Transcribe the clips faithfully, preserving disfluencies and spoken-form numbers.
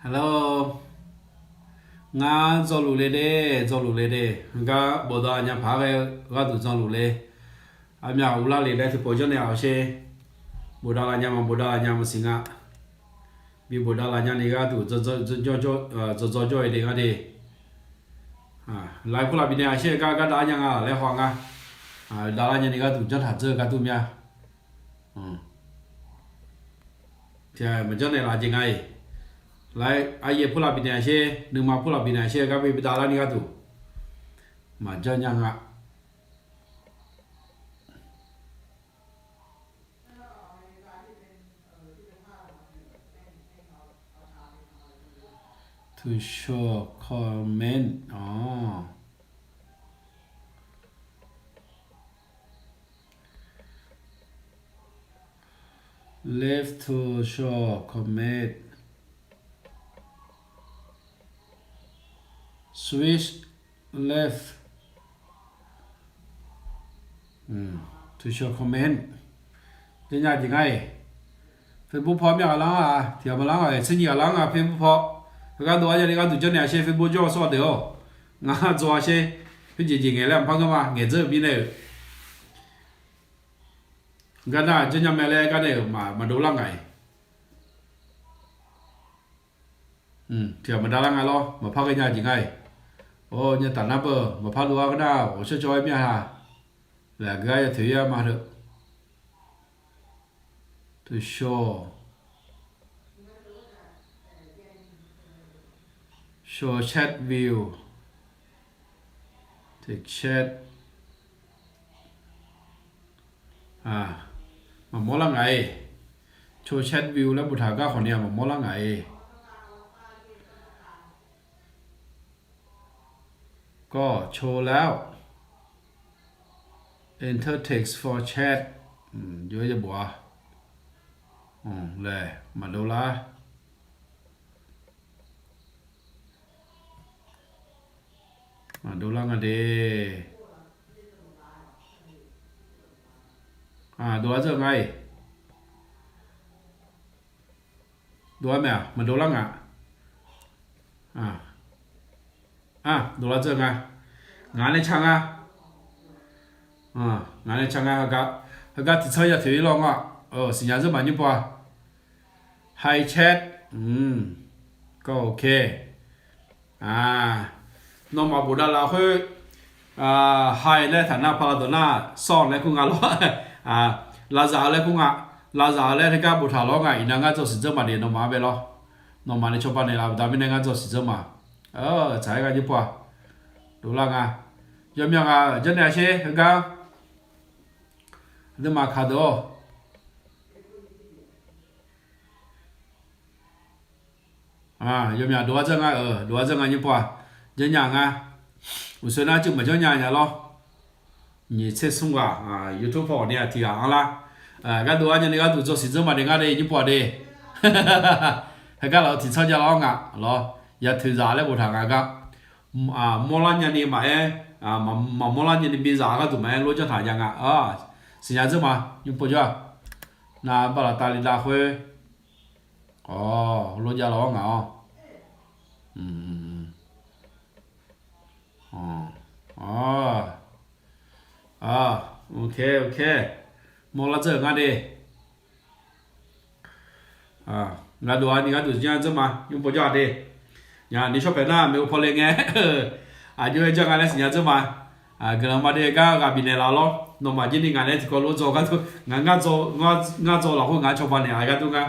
Hello. Ngar dzawluf le de, dzawluf le de. Heugar bofdav nya paq-aer ghae-eu gharduq dzawluf le. Armyaq uvlar le laer tiqpov janrnaeq aq sher. Bofdav laf nya maqbofdav laf nya maqsiq nga. Bi bofdav laf nya ni gharduq dzawdzaw jawr-eu de ngar de. Laf pulaf bifnaeq aq sher, gar gar dav nya nga laer haw nga. Dav lar nya ni gharduq janr taq dzeur-eu gar dur mya. Tiq maqjanr naeq laf jeq nga-iq. Laf-aer aryaer pulaf bifnaeq aq sher, nuima pulaf bifnaeq aq sher, gar bi dav lar ni gharduq maqjanr nya nga. To show comment. Awq. Left to show comment. Switch left to show comment. Janrnya jeq ngar-iq. Facebook paw myav ghaq lar-aq, tiq ghaq maqlar-aq, tser nyiq ghaq lar nga Facebook paw. Heugar dov-aer ya ni gharduq janrnaeq aq sher, Facebook jawr-eu sawr deuq-awq. Ngar dzaw-a sher, khoerjeq jeq ngaeq laer maqpar ngeur ma, ngaeq dzeur-euq mirnae-euq. Gar nar janrnya mae laer gar nae-euq maqdov lar ngaq-iq. Tiq ghaq maqdav lar nga lawr, maqpar ghaenya jeq ngar-iq. Or, nya taf nar beu, maqpar dov-ar gar nar, ghawqshawr cawv-aer myav ha. Laeq geu-ar ya toeq-ir-ar ma teu. To show, show chat view, to chat. Maqmawr lar ngaq-iq. Show chat view laer boftaq gar khawf ni-aq maqmawr lar ngaq-iq. Gawr, โชว์แล้ว Enter text for chat. Jov-aer ya bof-a. Laeq maqdov lar. Maqdov lar nga de. Dov-ar dzeur nga-iq. Dov-ar mae-aq maqdov lar nga. Dov lar dzeur nga. Ngaq nae ca nga. Ngaq nae ca nga. Heugar tiqtsanr ya toeq-ir lawr nga. Siqnya dzeur ma nymr pov-a. Hi chat. Kawr, ok. Nawmaf bofdav laf khoer, hi laer taq nar paqlav dawq nar sawr laer kur nga lawr. Lavzaq-eu laer kur nga. Lavzaq-eu laer teugar boftaq lawr nga. Iqnan ngar dzaw siqdzeur ma de, nawmaf-anr bae lawr. Nawmaf nae cawba naeqlaf baqda mirnae ngar dzaw siqdzeur ma. Tsaq-aer gar nymr pov-a. Dovlar nga. Yawmyaq ghaq janrnaeq aq sher heugar. Aqduimaf kaq deuq-awq. Yawmyaq dov-ar dzeur nga-euq, dov-ar dzeur nga nymr pov-a. Janrnya nga. Uqshoe nar cuiv maqjanr nya nya lawr. Nyiq tser smr ghaq YouTube paw ni-aq tiq ghaq-anr lar. Gharduq-ar nya ni gharduq dzaw siqdzeur ma de ngar de nymr pov-a de. Heugar laf-eu tiqtsanr ja lawr nga lawr. Ya toeqzaq laer boftaq nga gar. Mawrlar nya ni maqaer, maqmawrlar nya ni bizaq gharduq maqaer lor janr taq ya nga. Siqnya dzeur ma nymr pov jawr-aq. Nav baqlaq tavli dav khoer. Awq, lor jav lawr ngaq-awr. Ok, ok. Mawrlar dzeur-euq ngar de. Gharduq-ar ni gharduq janr dzeur ma nymr pov jawr-aq de. Nya ni shawr paeq nar maeqhu paw le ngae. Aqjox-aer janr nga laer siqnya dzeur ma. Guiqlanq ma de gar ghaq bifnaeq laf lawr. Nawmaf jir ni ngaq nae tiqkawv lof dzaw gharduq ngaq ngar dzaw lafkhoer ngaq-anr cawba naeq-a gharduq nga.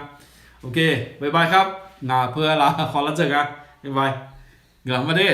Ok, bye bye ครับ. Ngaq peuq laf khawf lar dzeur nga. Bye bye. Guiqlanq ma de.